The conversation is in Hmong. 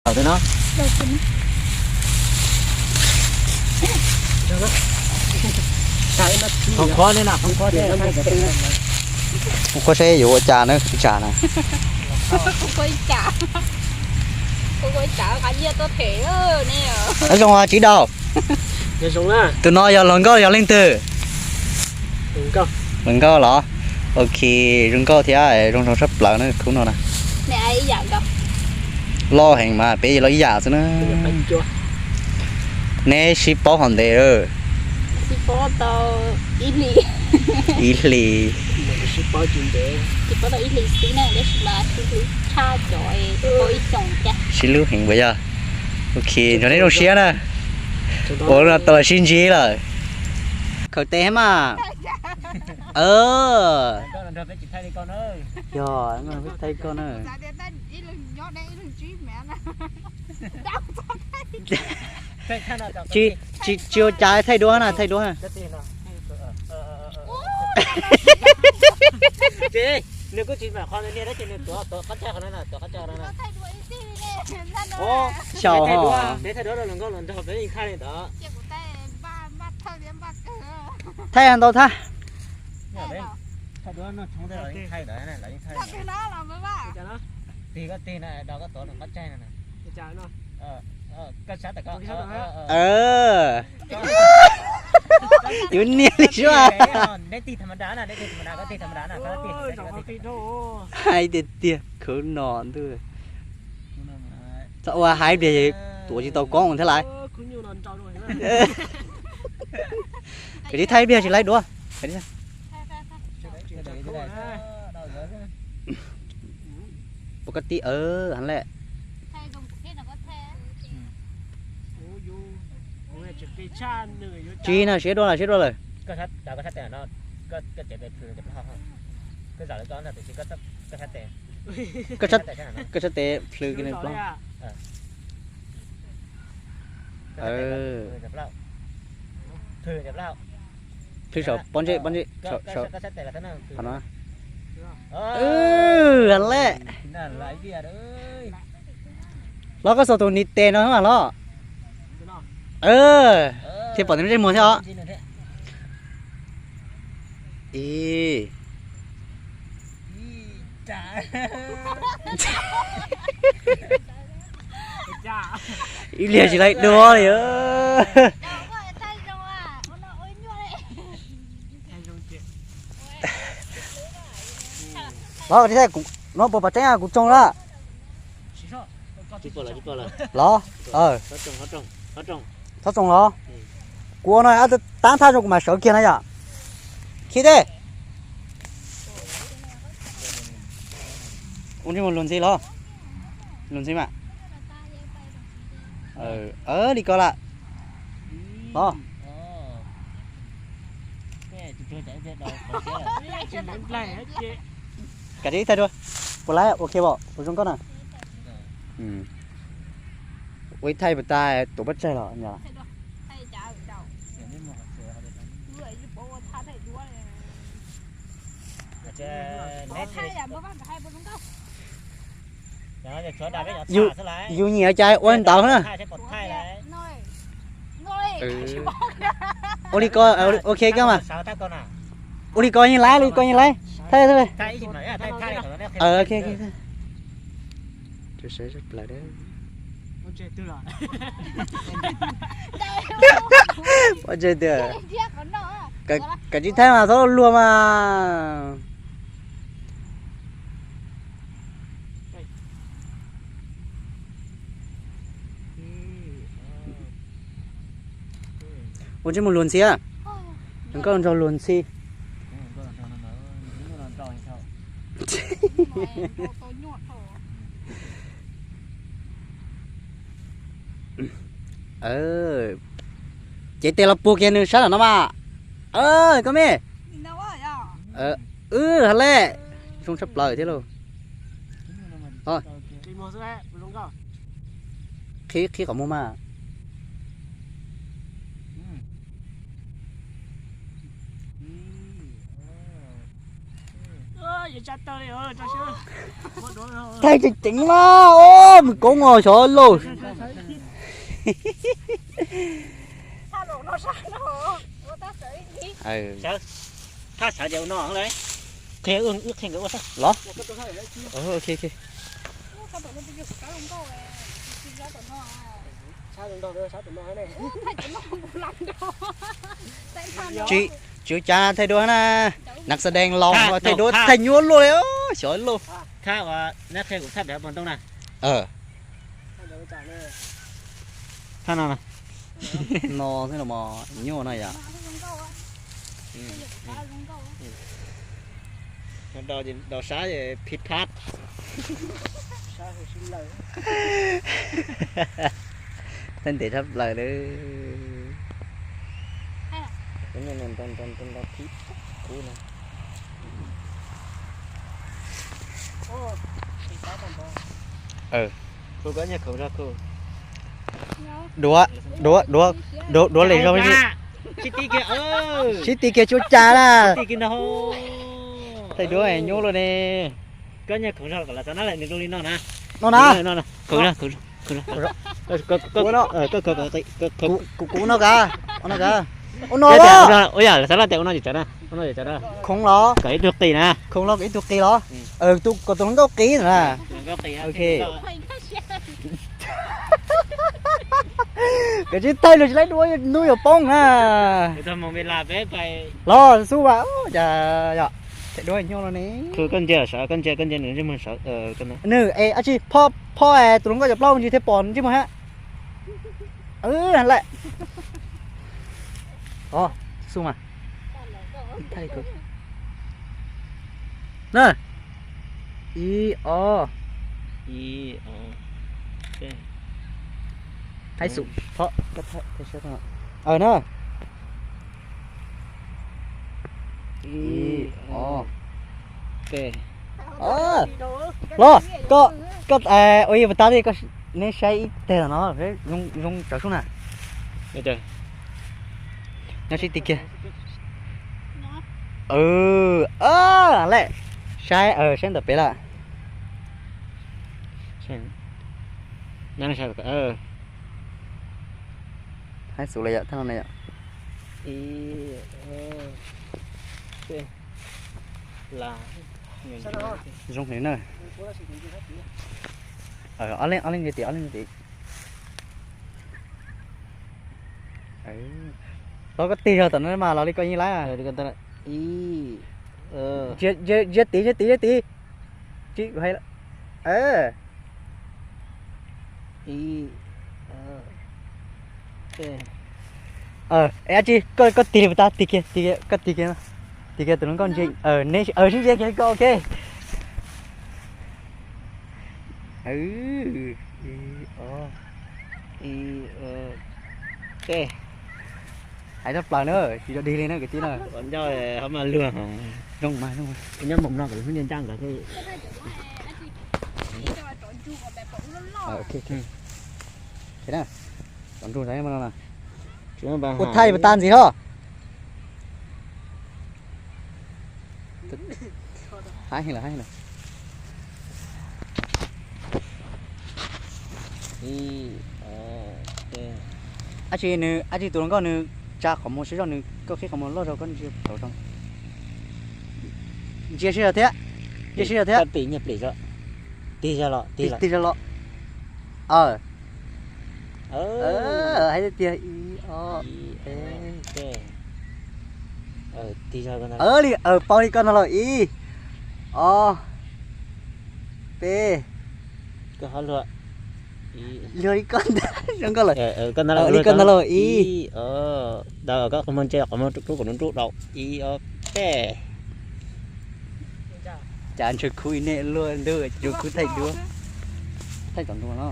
Thaum no, kuv qhuab seb yuav ua cas na, ib tsam na. Zoo, tsis dau. Tus no yog hluas nkauj yog leej twg? Hluas nkauj los? Ok, zoo nkauj thiab zoo nraug tshaj plaws na khub no na. Loj heev mas peb yuav loj ib yam xwb na. Neb sib paub qhov ntev? Ib hlis. Sib hlub heev puas yog? Ok, nrog neb zoo siab na. Ua no tau los sib ntsib lawm. Khaws tes mas. Yog, thaij koj na. Tsis, tsis ua cas, thaij duab na, thaij duab na. Xyaum ho. Thaij ntau thaj. Yuav niam li suab. Hais tiag tiag khwv no ntuj. Txhob ua hais pliag tuav tsis tau koob thiab lawm. Kawm tib thaij ib pliag tsis laib duab. Pov koj tib, heev lawm. Tsis na, siab dua lawm, siab dua lawm. Koj sab tes plhws kiag nws plaub. Plhws saum pob ntseg, pob ntseg saum, saum qhov no. Heev lawm. Hlob, koj xuas tus hniv tes no mas hlob. Thiaj pom tus ntsej muag thiab os. Ib. Ib pliag tsis laib duab li. Los, no puas pom tseeb, kuv tsoo lawm. Los, txhob tsoo los. Kuv ua no ob tug tab thaj zoo kuv mam sawv kiag na yom. Khib teb. Ua ntsej muag luag ntxhi los. Luag ntxhi mas. Li ko lawm. Los. Kav tsij thaij dua. Puas laib, ua kiag pom puas zoo nkauj na. Ua ib thaij puas tag tuav pov tseg los. Yus nyiam cas ua ntawd na. Ua li ko, ok koj mas. Ua li ko yeej laib, ua li ko yeej laib. Thaij, thaij. Pov tseg tiag. Kav tsij thaij mas txhob luag mas. Ua ntsej muag luag ntxhi. Zoo nkauj nraug luag ntxhi. Cev tes los puag kiag nws sab nram no mas. Koj me. Wb ha le. Zoo tshaj plaws thiab lauj. Qhib, qhib qhov muag mas. Thaij tseem ceev na, mws koob os xyov lauj. Los. Tswv Cav thaij duab na, nas xas dees los thaij duab thaij nyuaj luaj li, xyov luaj. Thaj uas neb qhia kuv thaj pem hauv paus ntoo na. Thaj no, no xwb los mas nyuaj no yom. Daus sab phij phaj. Thaij ntev tshaj plaws li. Duav, duav, duav, duav, duav li zoo. Sib tib kiag tsuj cas na. Thaij duab nyuaj luaj ne. No na. Kuv no ka, ua no ka. Ua no los. Khoov los, ib tug qis los. Kom tus hluas nkauj qis na. Ok. Koj tsis thaij luag tsis laib duab hnub yuav poob na. Los xub vas, cas yom, thaij duab nyuaj no ne. Koj ntsia sav, koj ntsia, koj ntsia nws ntsej muag sav. Nws es ab tsi, phoj, tus hluas nkauj cov plaub ntsis thiaj pom ntsej muag hab. Lawm. Os, xub mas. Na. Ib, ob. Ib, ob, peb. Haib xum, phob, koj thaij, thaij siab na. Aws na. Ib, ob, peb. Los, koj, koj, ua ib puas tab li, neb saib ib teg los no, zoo, zoo tsawv sub na. Nyob sib tig kiag. Lawm, saib, saib ntawm pem lawm. Haib xus li yom, thaj no na yom. Zoo heev na. Ob leeg, ob leeg ntsia tim, ob leeg ntsia tim. Los koj tig zog tom no mas los li koj yeej laib. Ntsia tim, ntsia tim, ntsia tim. Ab tsi, koj tig li puas tau, tig kiag, tig kiag, koj tig kiag, tig kiag tus hluas nkauj ntsia, sib ntsia kiag koj, ok. Hais tshaj plaws na, tsis tau dig li na kwv tij na. Zoo mas, zoo mas. Nyob mus no kom hnub nyob ncaj nkawd thiaj. Ua thaij puas tau ntxiv os. Hab heev lawm, hab heev lawm. Ab tsi nws, ab tsi tus hluas nkauj nws tsa qhov muag siab zog, nws koj qhib qhov muag loj zog koj ntsia tau zoo. Ntsia siab zog thiab, ntsia siab zog thiab. Tig zog los, tig zog los. Hais tiag tiag, ib, ob, peb. Li, pab li koj no los, ib, ob, peb. Luag li koj ntag, zoo nkauj lawm. Li koj ntag los, ib, ob, koj qhov muag ntsia, qhov muag rub kom nws nruj rau, ib, ob, peb. Cas ntshe khub ib nej luaj ntuj, ntshe khub thaij duab. Thaij tom ntua no.